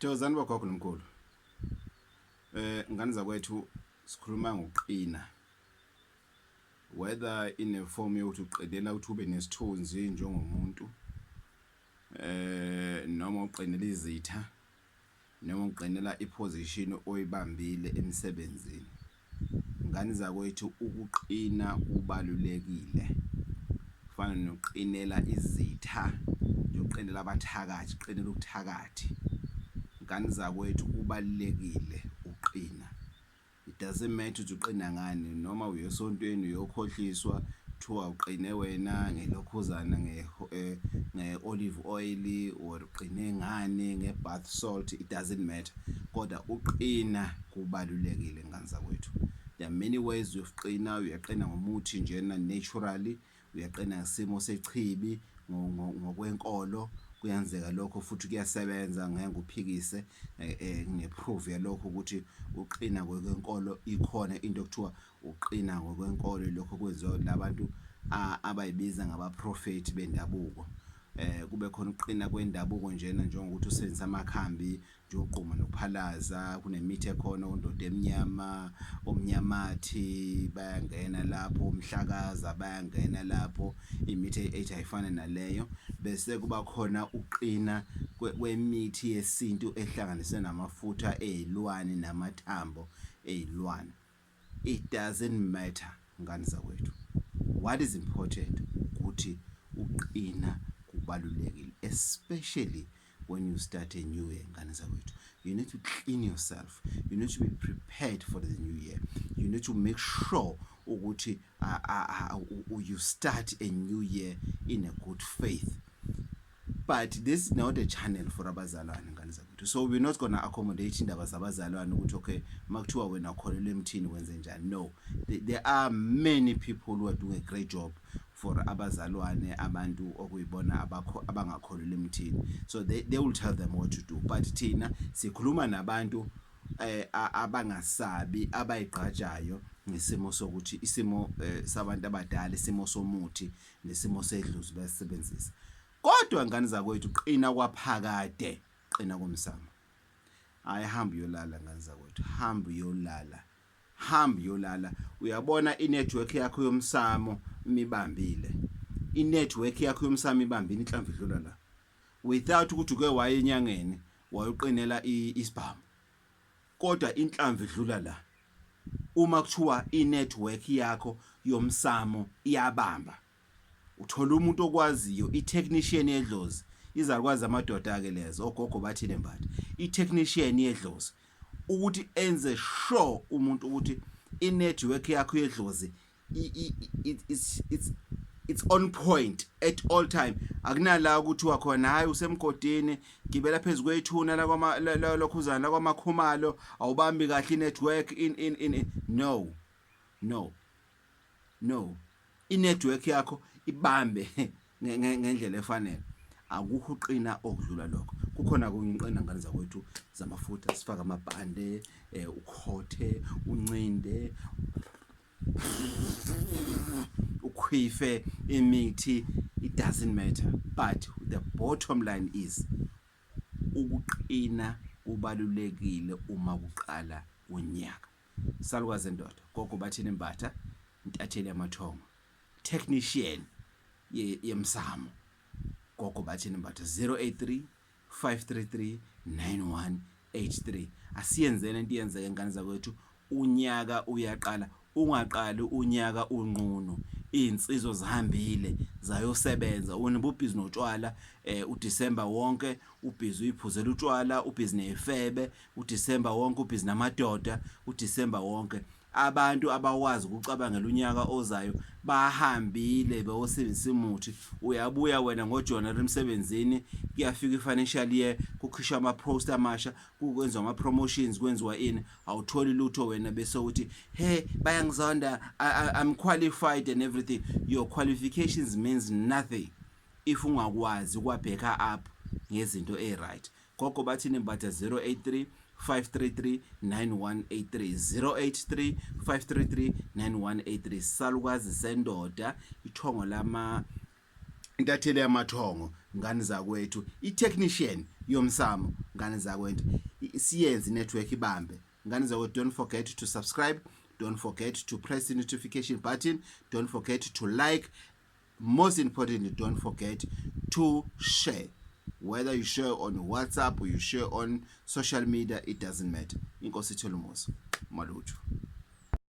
Thokozani bogogo nomkhulu. Ngane zakwethu, sikhuluma ngokuqina. Whether in a form yokuthi uqedela ukuthi ube nesithunzi njengomuntu noma uqinela izitha noma uqinela iposition oyibambile emsebenzini. Ngane zakwethu, ukuqina kubalulekile. Kufana nokuqinela izitha, nokuqinela abathakathi, qinela ubuthakathi. Ngane zakwethu, kubalulekile uqina. It doesn't matter ukuthi uqina ngani, noma uye esontweni uyokhohliswa, kuthiwa uqine wena ngelokhuzana, nge-olive oil or uqine ngani nge-bath salt, it doesn't matter, kodwa uqina kubalulekile, ngane zakwethu. There are many ways yokuqina. Uyaqina ngomuthi njena naturally, uyaqina ngesimo sechibi ngokwenkolo, kuyenzeka lokho futhi kuyasebenza, ngeke nguphikise. Ngine-proof yalokho ukuthi uqina ngokwenkolo ikhona into okuthiwa uqina ngokwenkolo, lokho kwenziwa labantu abayibiza ngabaprofethi bendabuko. Kube khona ukuqina kwendabuko njena, njengokuthi usebenzisa amakhambi njengokugquma nokuphalaza. Kunemithi ekhona, ondoda emnyama, omnyamathi bayangena lapho, umhlakaza bayangena lapho, imithi ethi ayifane naleyo. Bese kuba khona uqina kwemithi yesintu ehlanganiswe namafutha ey'lwane namathambo ey'lwane. It doesn't matter, ngane zakwethu, what is important ukuthi uqina kubalulekile, especially when you start a new year. Ngane zakwethu, you need to clean yourself, you need to be prepared for the new year, you need to make sure ukuthi you start a new year in a good faith. But this is not a channel for abazalwane, ngane zakwethu, so we're not gonna accommodate indaba zabazalwane ukuthi okay, makuthiwa wena ukholelwa emthini, wenze njani. No, there are many people who are doing a great job for abazalwane, abantu okuyibona abakho abangakholelwa emthini, so they will tell them what to do. But thina sikhuluma nabantu abangasabi, abayigqajayo ngesimo sokuthi isimo sabantu abadala, isimo somuthi nesimo sedlozi bayasebenzisa. Kodwa ngane zakwethu, qina kwaphakade, qina komsamo. Hayi, hamba uyolala, ngane zakwethu, hamba uyolala, hamba uyolala. Uyabona, inetwork yakho yomsamo imibambile, inetwork yakho yomsamo ibambile, inhlamvu idlula la without ukuthi uke waye enyangeni wayoqinela isibhamu, kodwa inhlamvu idlula la uma kuthiwa inetwork yakho yomsamo iyabamba. Uthola umuntu okwaziyo, i-technician yedlozi, izalukwazi amadoda-ke lezo, ogogo bathile mbatha, i-technician yedlozi, ukuthi enze sure umuntu ukuthi i-network yakho yedlozi it's on point at all time. Akunala ukuthiwa khona, hayi, usemgodini, gibela phezulu kwethuna lakwama lokhuzana lakwamakhumalo, awubambi kahle i-network in. No, no, no, inetwork yakho ibambe ngendlela efanele. Akukho uqina okudlula lokho. Kukhona kunye uqina, ngane zakwethu, zamafutha, sifaka amabhande, ukhothe, uncinde, ukhwife imithi, it doesn't matter, but the bottom line is ukuqina kubalulekile uma kuqala unyaka. Salukazi endoda, gogo bathini mbatha, intatheli yamathongo, technician yemsamo, gogo bathini mbatha, 083 533 9183. Asiyenzeni into iyenzeke, ngane zakwethu. Unyaka uyaqala, ungaqali unyaka unqunu, iy'nsizwa zihambile zayosebenza, wena ububhizi notshwala uDisemba wonke, ubhizi uyiphuzela utshwala, ubhizi ney'febe uDisemba wonke, ubhizi namadoda uDisemba wonke. Abantu abakwazi ukucabangela unyaka ozayo bahambile bewosebenzisa umuthi. Uyabuya wena ngoJanuary emsebenzini, kuyafika i-financial year, kukhishwa ama-post amasha, kwenziwa ama-promotions, kwenziwa ini, awutholi lutho wena, bese uthi, "Hey, bayangizonda, I'm qualified and everything." Your qualifications means nothing if ungakwazi ukwabheka up ngezinto e-right. Gogo bathini mbatha, 083 533 9183, 083 533 9183. Salukazi sendoda, ithongo lama, intatheli yamathongo. Ngane zakwethu, i-technician yomsamo, ngane zakwethu, siyenze i-network ibambe. Ngane zakwethu, don't forget to subscribe, don't forget to press the notification button, don't forget to like, most importantly, don't forget to share. Whether you share on WhatsApp or you share on social media, it doesn't matter. Inkosi ithole umusa malutho.